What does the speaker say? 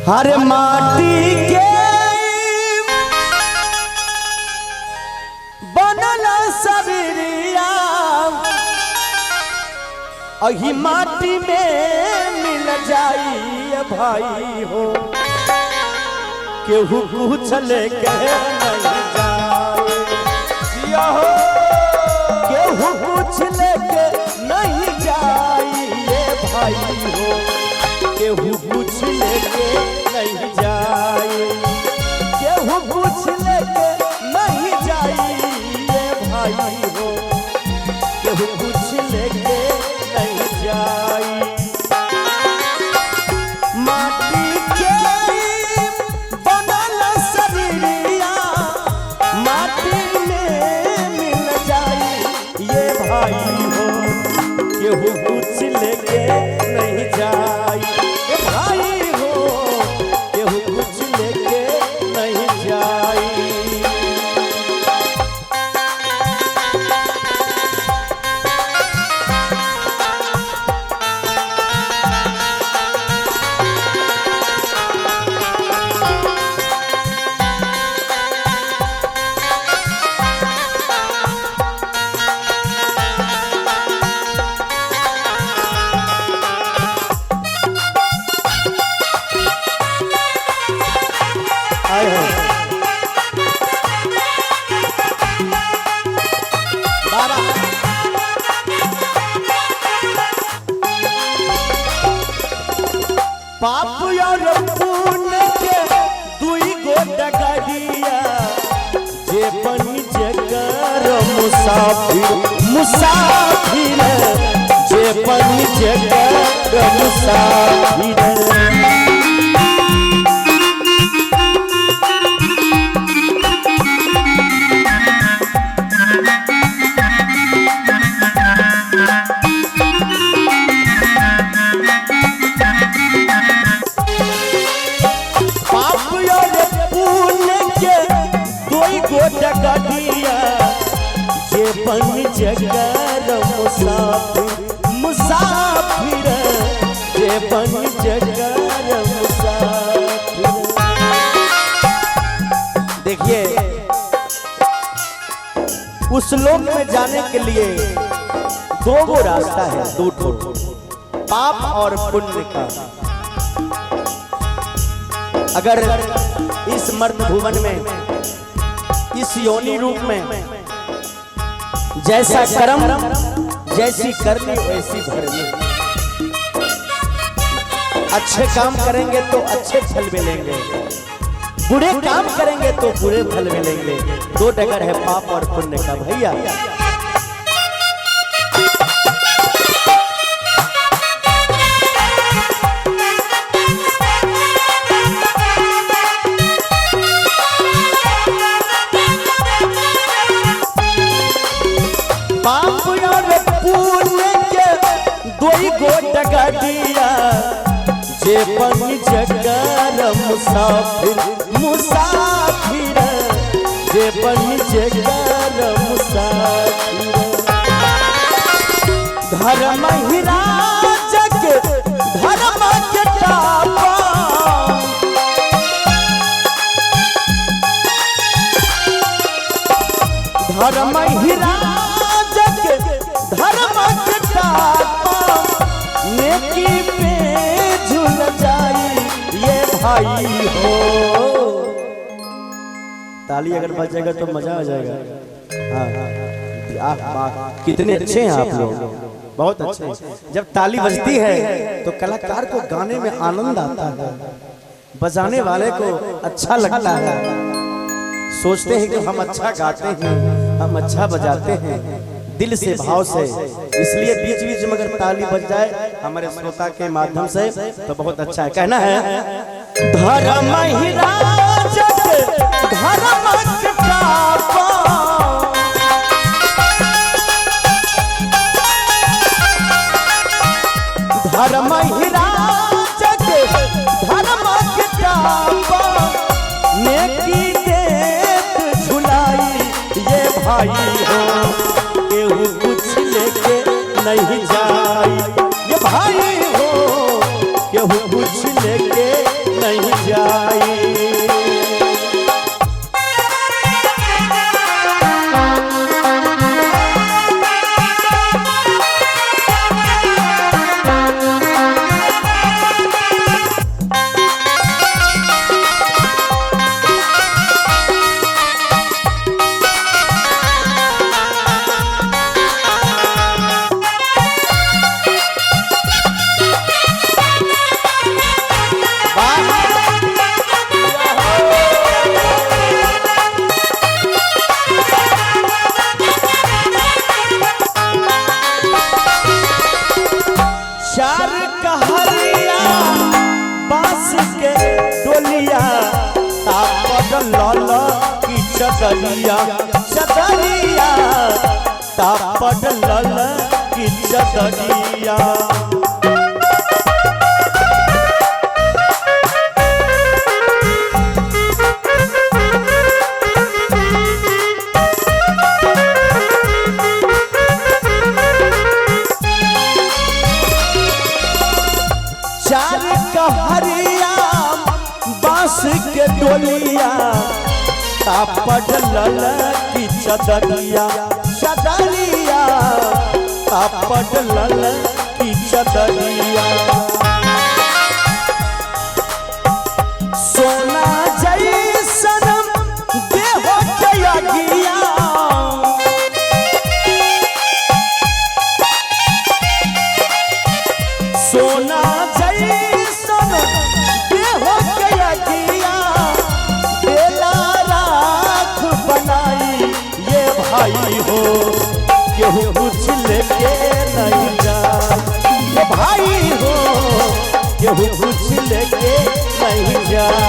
हर माटी के बनल शरीरिया अही माटी में मिल जाई भाई हो, केहू कुछ लेके नहीं जाए। जिया हो। केहू कुछ लेके नहीं जाई ये भाई हो, केहू कुछ लेके नहीं जाए, केहू कुछ लेके नहीं जाई ये भाई हो, केहू कुछ लेके नहीं जाई। माटी के बनल शरीरिया माटी में मिल जाई ये भाई हो, केहू कुछ लेके नहीं जाई ये भाई हो, केहू कुछ लेके नहीं जाई। आए हो बाबा। पाप और पुण्य के दुई गो डगरिया, जे बन जकर मुसाफिर मुसाफिर, जे बन जकर मुसाफिर। पाप और पुण्य के दुई गो डगरिया, जे बन जगर मुसाफिर मुसाफिर, जे बन जगर मुसाफिर। देखिए, उस लोक में जाने के लिए दो गो रास्ता है, दो ठो, पाप और पुण्य का। अगर इस मर्द भुवन में, इस योनि रूप में जैसा कर्म जैसी करनी वैसी भरनी। अच्छे काम करेंगे तो अच्छे फल मिलेंगे, बुरे काम करेंगे तो बुरे फल मिलेंगे। दो डगर है पाप और पुण्य का भैया। पाप और पुण्य के दुई गो डगरिया, जे बन जगर मुसाफिर मुसाफिर, जे बन जगर मुसाफिर। धर्म ही राजक धर्म के टापा, धर्म ही राजक धर्म के टापा, नेकी पे झूल जाई ये भाई हो। ताली अगर बजेगा तो मजा आ जाएगा। हाँ, आह, कितने अच्छे हैं आप लोग, बहुत अच्छे हैं। जब ताली बजती है तो कलाकार को गाने में आनंद आता है, बजाने वाले को अच्छा लगता है, सोचते हैं कि हम अच्छा गाते हैं, हम अच्छा बजाते हैं, दिल से भाव से। इसलिए बीच बीच में अगर ताली बज जाए हमारे श्रोता के माध्यम से तो बहुत अच्छा है। कहना है, धर्म ही राजक धर्म के टापा, धर्म ही राजक धर्म के टापा, नेकी देत झुलाई ये भाई हो, केहू कुछ लेके नहीं जाई ये भाई हो, केहू कुछ लेके नहीं। के डोलिया, तापड़ लल की चदरिया, चदरिया तापड़ लल की चदरिया। चार कहरिया बांस के डोलिया, तापड़ लल की चदरिया, चदरिया तापड़ लल की चदरिया। सोना जैसन देह के अगिया, सोना जैसन देह के अगिया, बेला राख बनाई ये भाई हो, केहू कुछ लेके नहीं जा, ये भाई हो केहू कुछ लेके नहीं जा।